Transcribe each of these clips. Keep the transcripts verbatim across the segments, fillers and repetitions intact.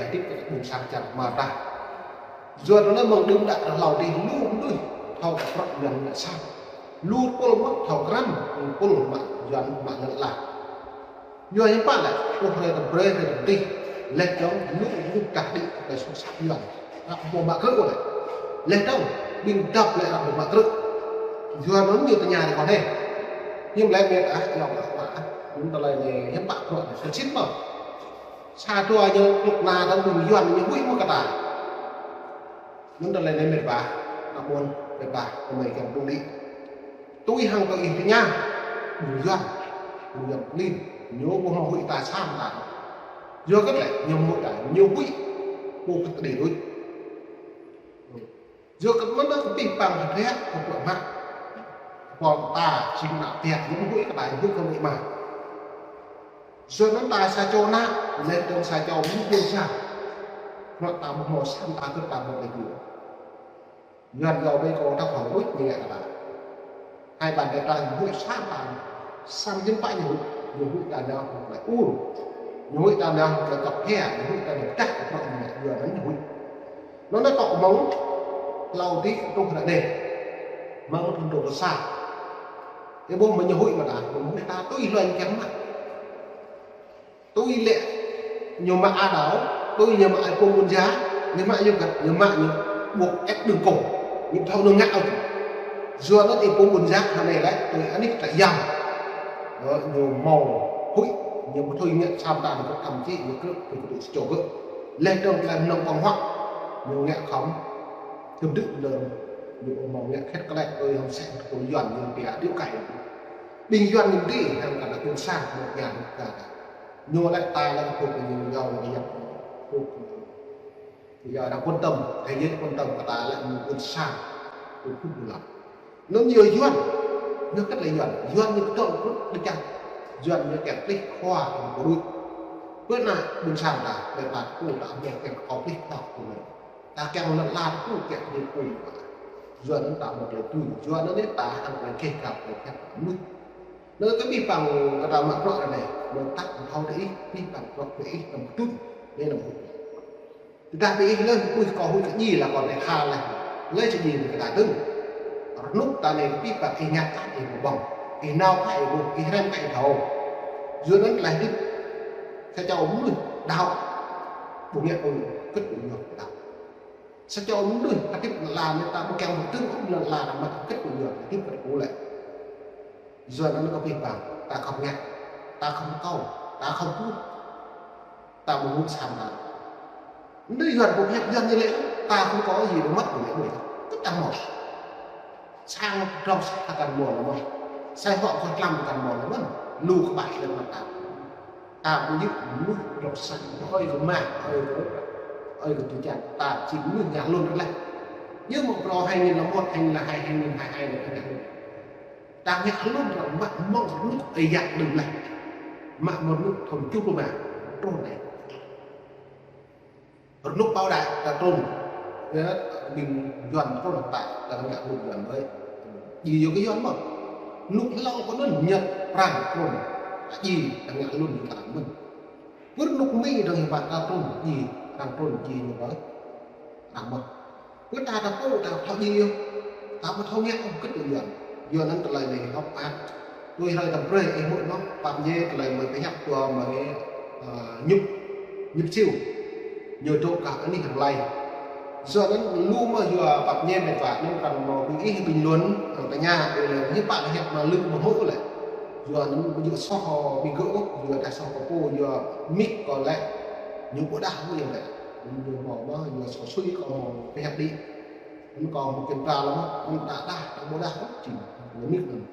Hơdip kơ ƀôn sang čar mơta. Yua anŭn mơ̆ng đưm đă hlâo adih lu mơnuih thâo kơ prăk Yuan ngă sat. Lu tơpul mơ̆ thâo krăn, tơpul mă Yuan mă lŏn ala. Yua hiư̆m pă lĕ, ôh hrơi tơbrơi hrơi tơdih, laih dơ̆ng lu mơnuih trah đĭ kơ tơlơi soh sat Yuan. Ăt ƀu mă krư̆ lĕ. Laih dơ̆ng, ƀing dăp lĕ ăt ƀu mă krư̆. Yua anŭn ñu tơña rơkâo anai. Hiư̆m lĕ mĕt ah, yua mă ah. Anŭn tơlơi anai hiư̆m pă krư̆ anai, sĭt mơ̆. Sa dua ñu kluk na dơ̆ng ƀing Yuan ñu huĭ mơ̆ kơ ta. Anŭn tơlơi anai mĕt wa, ană ƀôn, mĕt wa, kơmơi kiăng tui đĭ. Tui hăng kơ ih tơña, ƀing Yuan, ƀing Yuan klin, ñu ƀu hmâo huĭ ta sa mơta. Yua kơ lĕ, ñu huĭ ta, ñu huĭ, ƀu kơ tơđĭ đôč. Yua kơ mơ̆n kơ pih pang hơdră kơ bruă mă. Pol ta, jing ană biă, ñu ƀu huĭ kơ ta, ñu huĭ kơ mơ̆ mă. Yua anŭn ta sa čô ană, laih dơ̆ng sa čô mơnuih ƀôn sang. Bruă ta ƀu hmâo sa mơta kơ ta ƀu lĕ jua. Yuan yua ƀơi kơ ta khŏm đôč ñu ngă kơ ta. Hai bàn tay ta ñu huĭ sa mơta. Sa hiư̆m pă ñu huĭ, ñu huĭ ta nao hơ̆k lĕ ur. Ñu huĭ ta nao hơ̆k lĕ kăp hia, ñu huĭ ta nao pơdah kơ bruă ñu ngă, yua anŭn ñu huĭ. Anŭn anai kâo mơ̆ng hlâo adih truh ră anai. Mơ̆ng thun dua pluh sa. Ih ƀuh mơ̆ ñu huĭ mơ̆ ta, ñu huĭ ta tui hluai ñu kiăng mă. Tui lĕ ñu mă a đao, tui ñu mă ai pôm ƀôn da, ñu mă ñu găt, ñu mă ñu ƀuh ĕp đưm kông, ñu thâo ñu ngă ôh. Yua anŭn ai pôm ƀôn da, hơnai lĕ, tui anih trại giam. Ơ, ñu hmâo huĭ, ñu ƀu thâo ngă sa mơta, ñu thậm chí ñu krư̆, ñu krư̆ sa čô gơ̆. Laih dơ̆ng tơlơi mơnơ̆ng ƀơ̆ng huă, ñu ngă khŏm, tơm đưm đơ̆ng, ñu hmâo ngă khĕt kơlĕt, ơi, hŏng sĕ, tơpul Yuan, ñu pia điêu cày. Ƀing Yuan ñu đĭ, hăng kơ ană ƀôn sang, ñu pia điêu cày. Ñu lĕ ta lĕ kơ pô kơ ñu yua lĕ yap kơ pô kơ ñu. Yua ană quan tâm, thế giới quan tâm kơ ta lĕ ñu ƀôn sang, kơ pô kơ ñu lăp. Anŭn yua Yuan, yua kơ lĕ Yuan, Yuan ñu kơdŏng kơ đĭ čang. Yuan ñu kiăng plih khua kơ pô đôč. Pơ ană ƀôn sang ta, lĕ ta kơ ta hmâo kiăng kơ plih khua kơ ñu. Ta kiăng lŏn ala ta kơ kiăng kơ pô. Yua anŭn ta hmâo tơlơi tui, yua anŭn ta hăng tơlơi keh gao tơlơi keh mŭt. Anŭn kơ pih pang kơ ta mă bruă ră anai, mơ̆ ta ƀu thâo tơ ih, pih pang bruă kơ ih tơm kơtŭn, anai lăm hŭt. Tơdah ƀing ih lĕ, ƀuh kâo huĭ kơ djai lĕ kâo anai tha lĕ, lĕ či djai kơ ta dơ̆ng. Rơnŭk ta anai kơ pih pang ih ngă kah ih ƀu ƀơ̆ng, ih nao kah ih ƀuh, ih hrăm kah ih thâo. Yua anŭn tơlơi hơdip, sa čô mơnuih đaŏ, ƀu ngă ôh, kơ̆t ƀu ngă đaŏ. Sa čô mơnuih hơdip lăn ala anai ta ƀu kiăng ƀu tơ̆ng ôh lăn ala anai mă kơ̆t ƀu ngă, hơdip kơ̆t ƀu lĕ. Yua anŭn kơ pih pang, ta khŏm ngă, ta khŏm kâo, ta khŏm ƀuh, ta ƀu huĭ sa mơta. Anai Yuan ƀu hiăp Yuan ñu lĕ, ta khŏm kâo ih ƀu mă ñu lĕ ƀuh. Kơ ta hmâo. Sang drŏng sa ta kăn hmâo lĕ mơ̆n. Sai huă kơ tlam ta kăn hmâo lĕ mơ̆n. Lu kơ ƀah lĕ mơ̆n ta. Ta ƀu djơ̆ mơnuih drŏng sa, ơi kơ mah, ơi kơ, ơi kơ tui čan. Ta či mơnuih ngă hlŭn rơleh. Ñu mă pro hai nghìn lẻ một, hai nghìn lẻ hai, hai nghìn hai mươi hai lĕ ta ngă hlŭn. Ta ngă hlŭn ră mă mơ̆ng rơnŭk ơi yă đưm leh. Mă mơ̆ng rơnŭk thun čuh pluh rơma. Truh anai. Rơnŭk pao đač ta trŭn. Yua ƀing Yuan trŭn ta, ta ngă hlŭn Yuan ƀơi. Djai yua kơ Yuan mơ̆n. Rơnŭk hlâo kơ anŭn Nhật Prang trŭn. Djai ta ngă hlŭn ta mơ̆n. Pơ rơnŭk Mi dơ̆ng hiư̆m pă ta trŭn djai, arăng trŭn djai ñu ƀơi. Arăng mơ̆n. Pơ ta ta pô ta thâo djai yơh. Ta ƀu thâo ngă ôh kơ tui Yuan. Yuan anŭn tơlơi anai hơ̆k ăt. Tui hrơi ta brơi ih mơ̆ mơ̆n, pap ñe tơlơi mơi pơhiăp kơ mơi, ơ, Nhŭp, Nhŭp Siu. Ñu dŏ kah anih rơlai. Yua anŭn lu mơ̆ yua pap ñe mĕt wa anŭn arăng mơ̆ ƀing ih bình luận, arăng tơña, ƀing lĕ hiư̆m pă lĕ hiăp mă lưng mă hmư̆ lĕ. Yua anŭn ƀu djơ̆ soh ƀing gơ̆ ôh, yua dah soh kơ pô, yua mik kâo lĕ. Ñu ƀu dah ôh yua lĕ. Ñu mơ̆ mơ̆, yua soh sui kâo mơ̆ pơhiăp đĭ. Anŭn kâo mơ̆ kiăng pral mơ̆, anŭn dah dah, dah ƀu dah ôh, čing. Ñu mik anŭn.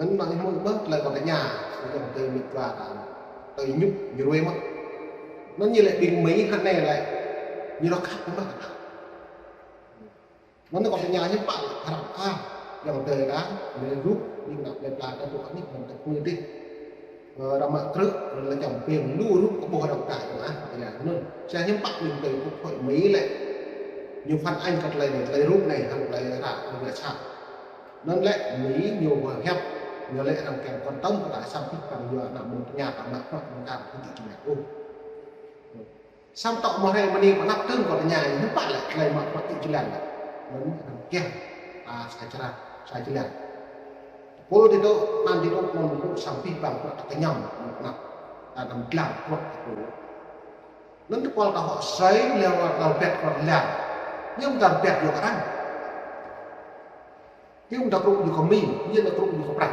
Anŭn mơ̆ ih mơ̆ ƀơ̆ng tơlơi kâo tơña, kâo tơña tơlơi mĕt wa ta. Tơlơi Nhŭp, ñu ruai mơ̆. Anŭn ñu lĕ ƀing Mi hă anai lĕ. Ñu rŏk khăp mơ̆ kơ ta. Anŭn kâo tơña hiư̆m pă lĕ hră a, yang tơi ta, mơi rup, ƀing ană plei pla ta dŏ anih, anŭn ta pơmĭn dih. Ơ, arăng mă krư̆, arăng lĕ čăm piêng, lu rup kơ ƀuh arăng ta, ah, ya, anŭn. Sa hiư̆m pă ƀing tơi kơ khôi Mi lĕ. Ñu phản ánh kơ tơlơi anai, tơlơi rup anai, hăng tơlơi hră, tơlơi ngă sat. Anŭn lĕ Mi ñu mơ̆ hiăp, ñu lĕ arăng kiăng quan tâm kơ ta samơ̆ pih pang yua ană mơnuih tơña ta mă krư̆, mă kar, kơ tui čơmai. Ôh. Samơ̆ tŏ mơ̆ hrơi mơ̆ng anai pơ anăp tơ̆ng kơ tơña ñu hiư̆m pă lĕ tơlơi mă bruă ti jơlan lĕ. Anŭn arăng kiăng, a, sa črah, sa jơlan. Pul ti tŏ, anăn ti tŏ, anŭn tŏ samơ̆ abih bang bruă tơkơñăm, anŭn pơ anăp. Ta đăm dlăng bruă tơpul. Anŭn tơpul ta hŏk sơi, lĕ wa ta rơbat kơ lĕ. Ñu ta rơbat yua kơ arăng. Hiư̆m ta krŭ yua kơ Mi, hiư̆m ta krŭ yua kơ prăk.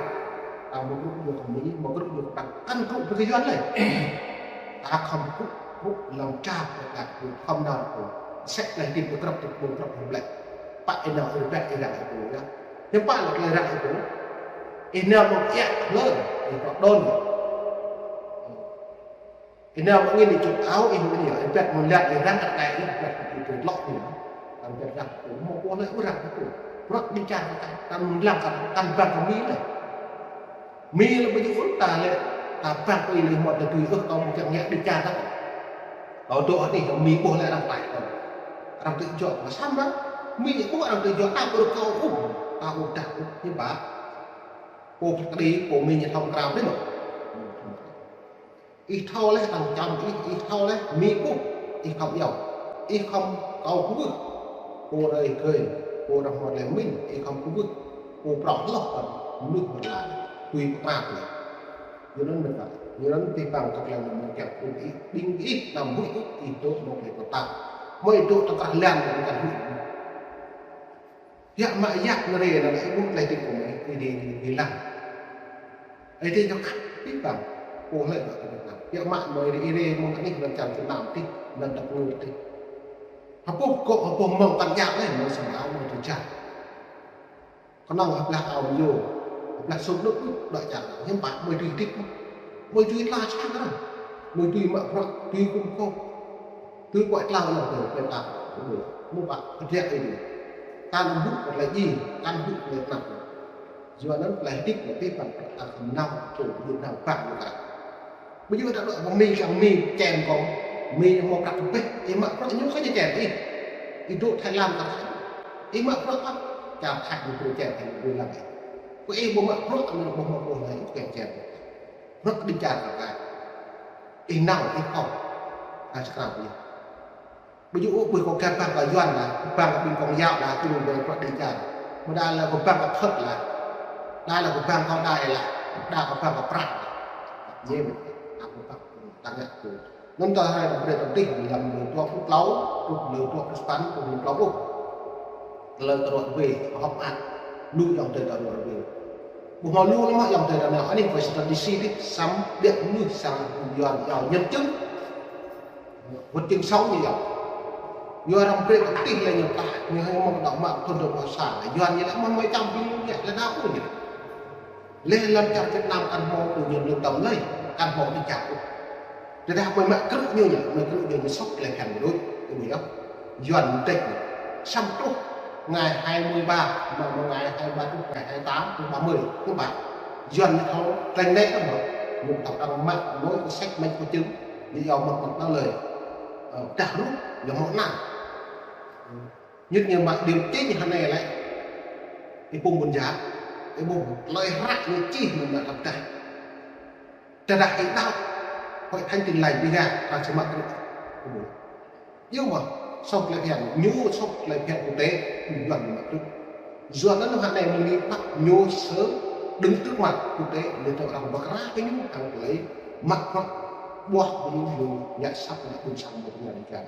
Ta mă krŭ yua kơ Mi, mă krŭ yua kơ prăk. Kăn krŭ brơi kơ Yuan lĕ. Ta khŏm krŭ, krŭ lăm čar kơ ta krŭ khŏm nao krŭ. Sĕ lĕ hơdip kơ krăp tơpul krăp hơdip lĕ. Pă ih nao ih rơbat ih răng ih pô yơh. Hiư̆m pă lĕ ih răng ih pô. Ih nao mă kiă lơ, ih pă đon. Ih nao mă angin ih čut ao, ih mă angin ih, ih rơbat mơ̆ng lăt, ih răng kơ kai, ih rơbat kơ tui tui lŏk ih. Răng rơbat răng, ih mă pô lĕ, ih răng kơ tui. Bruă đĭ čar kơ kai, kăn lăng kăn, kăn bang kơ Mi lĕ. Mi lĕ ƀu djơ̆ ôh ta lĕ, ta bang kơ ih lĕ mơ̆ ta tui ôh, kâo mơ̆ kiăng ngă đĭ čar kơ. Kâo dŏ anih kơ Mi ƀuh lĕ arăng tlaih kâo. Arăng tŭ jŏk, mă samơ̆ Mi ƀuh arăng tŭ jŏk, ta ƀu rơkâo ôh, ta ƀu dah ôh, hiư̆m pă. Pô pơkơđi, pô Mi ñu thâo krao đih mơ̆. Ih thâo lĕ arăng čăm ih, ih thâo lĕ Mi ƀuh, ih khŏm iâu. Ih khŏm kâo kwưh. Pô rơi gơi, pô ră hmâo lĕ min, ih khŏm kwưh. Pô prŏng hloh kơ mơnuih mơ̆n lĕ. Tui pơkra tui. Yua anŭn mơ̆n kơ. Yua anŭn abih bang kơ tơlơi anŭn mơ̆n kiăng ƀing ih, ƀing ih, anăm huĭ ôh, ih dŏ mơ̆ng lĕ kơ ta. Mơ̆ ih dŏ tơkrah lan, kăn huĭ. Biă mă yap nơ̆r anŭn ih ƀuh tơlơi hơdip kơ mơ̆ ih, ih dŏ ih lăng. Ih dŏ ñu khăp abih bang. Pô lĕ dŏ tơ Việt Nam. Biă mă mơ̆ ih dŏ ih mơ̆ng anih lăm čar Việt Nam tih, lăm dap ngơ tih. Hơpŭ kŏ, hơpŭ mơ̆ng kăn yap lĕ, mơ̆ng sơmao, mơ̆ng tơčah. Kơnơ̆ng hơplah ao mơyô, hơplah sum đŭt đŭt, dŏ čar. Hiư̆m pă mơ̆ ih dŏ hơdip mơ̆. Mơ̆ ih dŏ tla čang arăng. Mơ̆ ih dŏ mă bruă, dŏ kŭm kŏp. Tui kuai tlao yơh tui kuai tlao. Mơ̆ pă kơdră ih. Kăn hŭ kơ tơlơi djai, kăn hŭ kơ tơlơi tơnap. Yua anŭn tơlơi hơdip kơ abih bang ta khŏm nao tui Việt Nam bang ñu kơ. Ƀu djơ̆ ta dŏ ƀơi Mi kiăng Mi čem kâo. Mi hmâo prăk kơ pĕh, ih mă prăk ñu kơ ñu čem ih. Ih dŏ Thái Lan kơ Thái. Ih mă prăk kơ čar Thái ñu brơi čem ih brơi lăng ih. Kơ ih ƀu mă prăk anŭn ƀu mă ƀu lĕ ih kiăng čem. Bruă đĭ čar kơ kai. Ih nao ih thâo. Kơ čơkrao ih. Ƀu djơ̆ ôh ƀơi kơ gah bang kơ Yuan lĕ, bang kơ ƀing kông yao lĕ, tui ƀơi bruă đĭ čar. Mơ̆ đa lĕ kơ bang kơ Phật lĕ. Đa lĕ kơ bang kơ Đài lĕ. Đa kơ bang kơ prăk. Yê mơ̆, ta kơ bang, ta ngă kơ. Anŭn ta hrơi ta brơi ta tih, lăm lơ dua pluh klâo, truh lơ dua pluh sapăn, truh lơ klâo pluh. Tơlơi kơ ruă rơbê, hŏk mơak. Lu ayŏng adơi ta ruă rơbê. Ƀu hmâo lu lăm ayŏng adơi ta nao, anih Washington D C tih, samơ̆ biă mơnuih sang Yuan yua nhân chứng. Vật chứng sống ñu yua. Yua arăng brơi kơ tih lĕ ñu tah, ñu hăng mơ̆ng dŏ mă thun dŏ mă sa. Yuan ñu lĕ mơ̆ mơ̆ čăm ƀing ñu lĕ nao ôh ñu. Lĕ lăm čar Việt Nam kăn hmâo tui ñu lơ̆m tơm lơi, kăn hmâo đĭ čar ôh. Tơdah mơ̆ mă krư̆ ñu ñu, mă krư̆ ñu ñu sŏk lĕ kăn mơnuih, tui ñu yua. Yuan tih ñu. Samơ̆ truh ngày hai mươi ba, mă mơ̆ng ngày hai mươi ba truh ngày hai mươi tám, truh ba mươi, truh ba. Yuan ñu thâo trăng nĕ lăm mơ̆. Ñu thâo trăng mă, mơ̆ kơ sĕk mĕk kơ čưng. Ñu yua mơ̆ mơ̆ nao lơi. Ơ, dah rup, ñu mơ̆ nao. Ñu ñu mă điều chỉnh hơnai lĕ. Ih pŭm ƀun ja. Ih ƀuh tơlơi hră ñu čih mơ̆ mă tăp dah. Tơdah ih đaŏ. Hội thánh Tin Lành Đêga, ta či mă krư̆. Yua mơ̆, sŏk tơlơi phiăn, ñu sŏk tơlơi phiăn quốc tế, Yuan ñu mă krư̆. Yuan anŭn hơnai mơ̆ng ñu păk ñu sơ đứng trước mặt quốc tế, lĕ tơ arăng pơkra kơ ñu hăng tơlơi mă krư̆ ƀuah ñu ñu ngă săp ngă ƀun sang mơ̆ ñu ngă Đêga.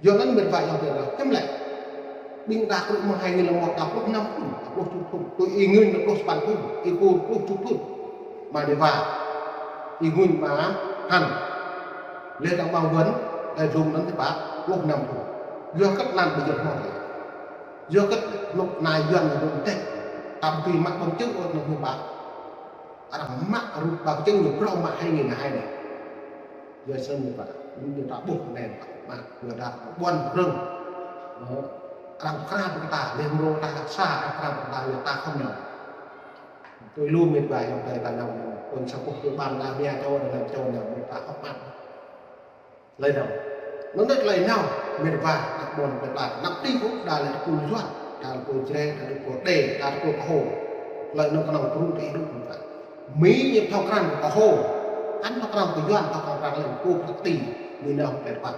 Yua anŭn mĕt wa ayŏng adơi ta, hiư̆m lĕ. Ƀing ta krư̆ mơ̆ng hai nghìn lẻ một ta pluh năm thun, ta pluh tơjuh thun, tui ih ngư̆n ta pluh sapăn thun, ih kơ pluh tơjuh thun. Mơ̆ đe wa, ih ngư̆n mơ̆ hăn. Lĕ ta ƀăng wơ̆n, ta dlông anŭn tơpă, pluh năm thun. Yua kơ anŭn ƀu djơ̆ hmâo lĕ. Yua kơ anŭn anai Yuan ñu dŏ tĕk. Ta ƀu tui mă bằng chứng ôh anŭn hiư̆m pă. Arăng mă rup bằng chứng ñu phrâo mă hai nghìn hai anai. Yua sơnăn ñu pă, ñu ta ƀuh anai pă, mă, yua ta ƀuăn rơ̆ng. Ơ, arăng pơkra brơi kơ ta, lĕ mrô ta sa, arăng pơkra brơi kơ ta, lĕ ta khŏm nao. Tui lu mĕt wa ayŏng adơi ta nao, pôn sa boh tui ƀan la mia čô, anăm čô nao, mĕt ta khŏm mă. Tơlơi nao. Anŭn tơlơi nao, mĕt wa, ta ƀuăn brơi kơ ta, anăp tih ôh, đa lĕ tơpul Yuan, đa tơpul Jrai, đa tơpul Đê, đa tơpul Kơho. Tơlơi anŭn kơnơ̆ng pơrŭ tơ ih đŭk mĕt wa. Mi ñu thâo krăn kơ Kơho. Kăn thâo krăn kơ Yuan, thâo krăn lĕ pô prăk ti. Mi nao mĕt wa.